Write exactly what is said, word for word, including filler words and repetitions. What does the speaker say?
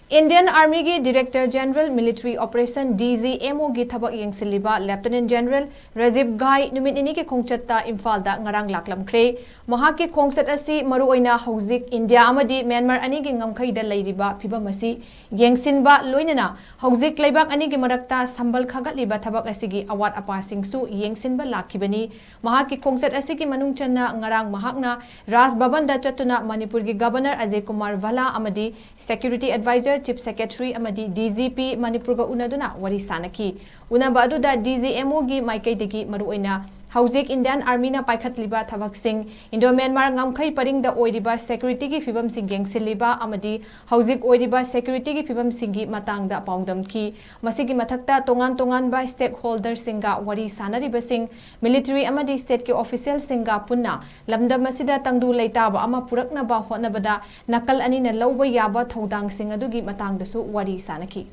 Indian Army ꯒꯤ Director General Military Operation, D G M O ꯒꯤ ꯊꯕꯛ ꯌꯦꯡꯁꯤꯜꯂꯤꯕ Lieutenant General Rajiv ꯘꯥꯏ ꯅꯨꯃꯤꯠ ꯅꯤꯅꯤꯒꯤ ꯈꯣꯡꯆꯠꯇ ꯏꯝꯐꯥꯜꯗ ꯉꯔꯥꯡ ꯂꯥꯛꯂꯝꯈ꯭ꯔꯦ꯫ ꯃꯍꯥꯛꯀꯤ ꯈꯣꯡꯆꯠ ꯑꯁꯤ ꯃꯔꯨꯑꯣꯏꯅ ꯍꯧꯖꯤꯛ ꯏꯟꯗꯤꯌꯥ ꯑꯃꯗꯤ ꯃ꯭ꯌꯥꯟꯃꯥꯔ ꯑꯅꯤꯒꯤ ꯉꯝꯈꯩꯗ ꯂꯩꯔꯤꯕ ꯐꯤꯕꯝ ꯑꯁꯤ ꯌꯦꯡꯁꯤꯟꯕ, ꯂꯣꯏꯅꯅ ꯍꯧꯖꯤꯛ ꯂꯩꯕꯥꯛ ꯑꯅꯤꯒꯤ ꯃꯔꯛꯇ ꯁꯝꯕꯜ ꯈꯥꯒꯠꯂꯤꯕ ꯊꯕꯛ ꯑꯁꯤꯒꯤ ꯑꯋꯥꯠ ꯑꯄꯥꯁꯤꯡꯁꯨ ꯌꯦꯡꯁꯤꯟꯕ ꯂꯥꯛꯈꯤꯕꯅꯤ꯫ ꯃꯍꯥꯛꯀꯤ ꯈꯣꯡꯆꯠ ꯑꯁꯤꯒꯤ ꯃꯅꯨꯡ ꯆꯟꯅ ꯉꯔꯥꯡ ꯃꯍꯥꯛꯅ ꯔꯥꯖ ꯚꯕꯟꯗ ꯆꯠꯇꯨꯅ ꯃꯅꯤꯄꯨꯔꯒꯤ Governor ꯑꯖꯌ ꯀꯨꯃꯥꯔ ꯚꯜꯂꯥ ꯑꯃꯗꯤ Security Advisor, Chief Secretary ꯑꯃꯗꯤ D G P ꯃꯅꯤꯄꯨꯔꯒ ꯎꯅꯗꯨꯅ ꯋꯥꯔꯤ ꯁꯥꯅꯈꯤ꯫ ꯎꯅꯕ ꯑꯗꯨꯗ D G M O ꯒꯤ ꯃꯥꯏꯀꯩꯗꯒꯤ ꯃꯔꯨꯑꯣꯏꯅ ꯍꯧꯖꯤꯛ Indian Army ꯅ ꯄꯥꯏꯈꯠꯂꯤꯕ ꯊꯕꯛꯁꯤꯡ, ꯏꯟꯗꯣ ꯃ꯭ꯌꯥꯟꯃꯥꯔ ꯉꯝꯈꯩ ꯄꯔꯤꯡꯗ ꯑꯣꯏꯔꯤꯕ security ꯒꯤ ꯐꯤꯕꯝꯁꯤꯡ ꯌꯦꯡꯁꯤꯜꯂꯤꯕ ꯑꯃꯗꯤ ꯍꯧꯖꯤꯛ ꯑꯣꯏꯔꯤꯕ security ꯒꯤ ꯐꯤꯕꯝꯁꯤꯡꯒꯤ ꯃꯇꯥꯡꯗ ꯄꯥꯎꯗꯝꯈꯤ꯫ ꯃꯁꯤꯒꯤ ꯃꯊꯛꯇ ꯇꯣꯉꯥꯟ ꯇꯣꯉꯥꯟꯕ stakeholder ꯁꯤꯡꯒ ꯋꯥꯔꯤ ꯁꯥꯅꯔꯤꯕꯁꯤꯡ, military ꯑꯃꯗꯤ state ꯀꯤ official ꯁꯤꯡꯒ ꯄꯨꯟꯅ ꯂꯝꯗꯝ ꯑꯁꯤꯗ ꯇꯪꯗꯨ ꯂꯩꯇꯥꯕ ꯑꯃ ꯄꯨꯔꯛꯅꯕ ꯍꯣꯠꯅꯕꯗ ꯅꯥꯀꯜ ꯑꯅꯤꯅ ꯂꯧꯕ ꯌꯥꯕ ꯊꯧꯗꯥꯡꯁꯤꯡ ꯑꯗꯨꯒꯤ ꯃꯇꯥꯡꯗꯁꯨ ꯋꯥꯔꯤ ꯁꯥꯅꯈꯤ꯫